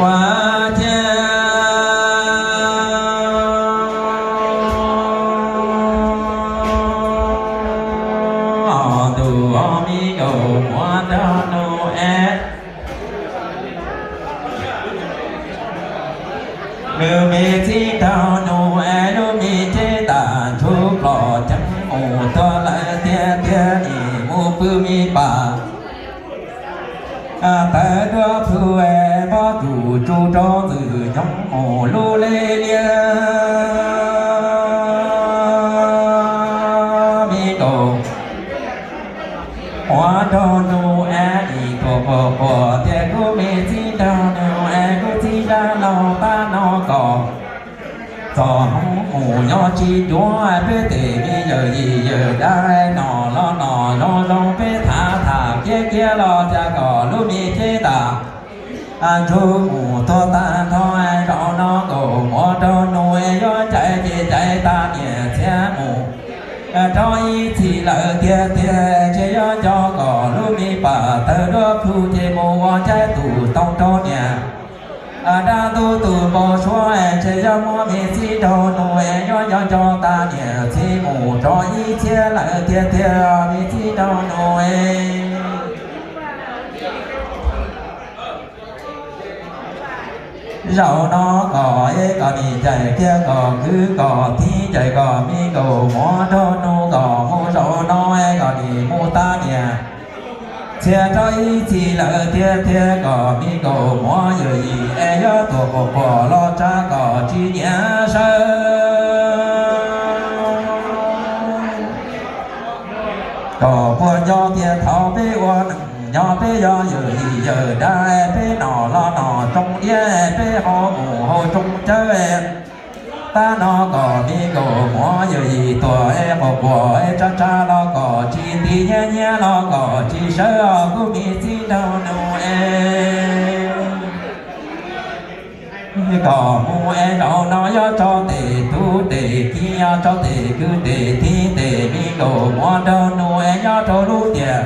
Ua ciav ntuj, me nkaus muab rau nus es, nws me txib rau nus es lub me cev tas ntsuj plos ceev mus tuag lawm tiag tiag, nim mus pw me pas tawv duab plhu es pob tsuas tsuj rau ntxwg nyoog mus lub lej liaj. Me nkaus muab rau nus es nim tuaj quas quas tias kuv me txib rau nus es kuv txib dab laug pab no kom txom hmoov mus nyob tsis cuag peb tes me yawm yij yawm dab, nom los nom zoo zoo peb tham tham kiab kiab los cas kom lub me cev tas ntsuj mus tuag tag nrho. Zaum no nkaus muab rau nus es yuav caiv ces caiv tas niam txiag mus rau ib txhis lawm tiag tiag, ces yuav nco kom lub me pas tawv duab plhu ces mus ua caij tus tau rau niam dab ntub tus npau suav, ces yuav muab me txib rau nus es yuav nco nco tas niam txiag mus rau ib txhiab lawm tiag tiag, me txib rau nus es. Zaum no kom es kom nim cais kiag kom kwv kom tij, cais kom me nkaus muab rau nus kom mus zaum no es kom nim mus tas niam txiag rau ib txhis lawm tiag tiag, kom me nkaus muab yawm yij es yuav tuaj quas quas los tsa kom tsis nyiam sawv. Kom puas nco tias thaum peb ua neej nyob peb yog yawm yij yawm dab, peb nom los nom tsoo diab, peb hau mus hau tsoo cawv. Tab no kom me nkaus muab yawm yij tuaj es quas quas es tsa tsa los kom tsis nti, nyiab nyiab los kom tsis sawv os kuv me txib nraug nus es. Kom mus es zaum no yuav tso tes tub tes kiv, yuav tso tes kwv tes tij, tes me nkaus muab nraug nus es nyob rau lub tiaj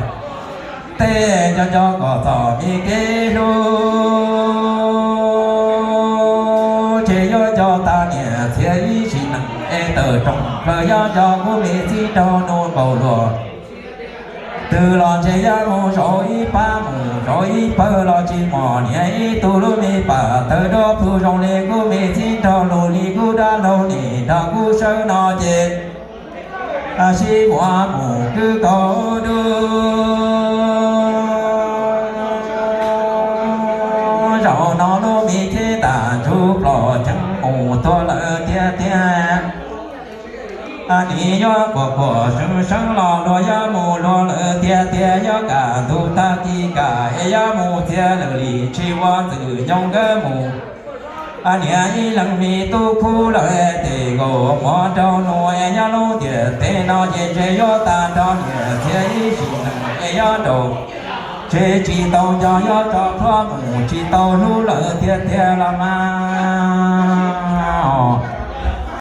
teb, nco nco kom txom me kev hlub, ces yuav nco tas niam txiag ib sim neej es tawm rooj plaws, yuav nco kuv me txib nraug nus npaum luaj. Twg los ntshe yuav mus zaum ib pab mus zaum ib pawg los tsis mom niam ib tug lub me pam tawv duab plhu zoo li kuv me txib nraug nus, li kuv dab laug nim nrog kuv sawv no ces sib muab mus kwv kaus dub. Zaum no lub me cev tas ntsuj plos ceev mus tuag lawm tiag tiag. Nim yuav quas quas seev seev los luag yuav mus luag lawm tiag tiag, yuav kam ntug tag kis kam es yuav mus txias lawm li tsis ua ntxwg nyoog nkawd mus. Niam ib leeg me tub khub lawm tes nkaus muab nraug nus es nyob lub ntiaj teb no ces ntshe yuav tag nrho niam txiag ib sim neej es yuav nraug, ntshe tsis tau nco yuav tso plhuav mus tsis tau hlub lawm tiag tiag los mas.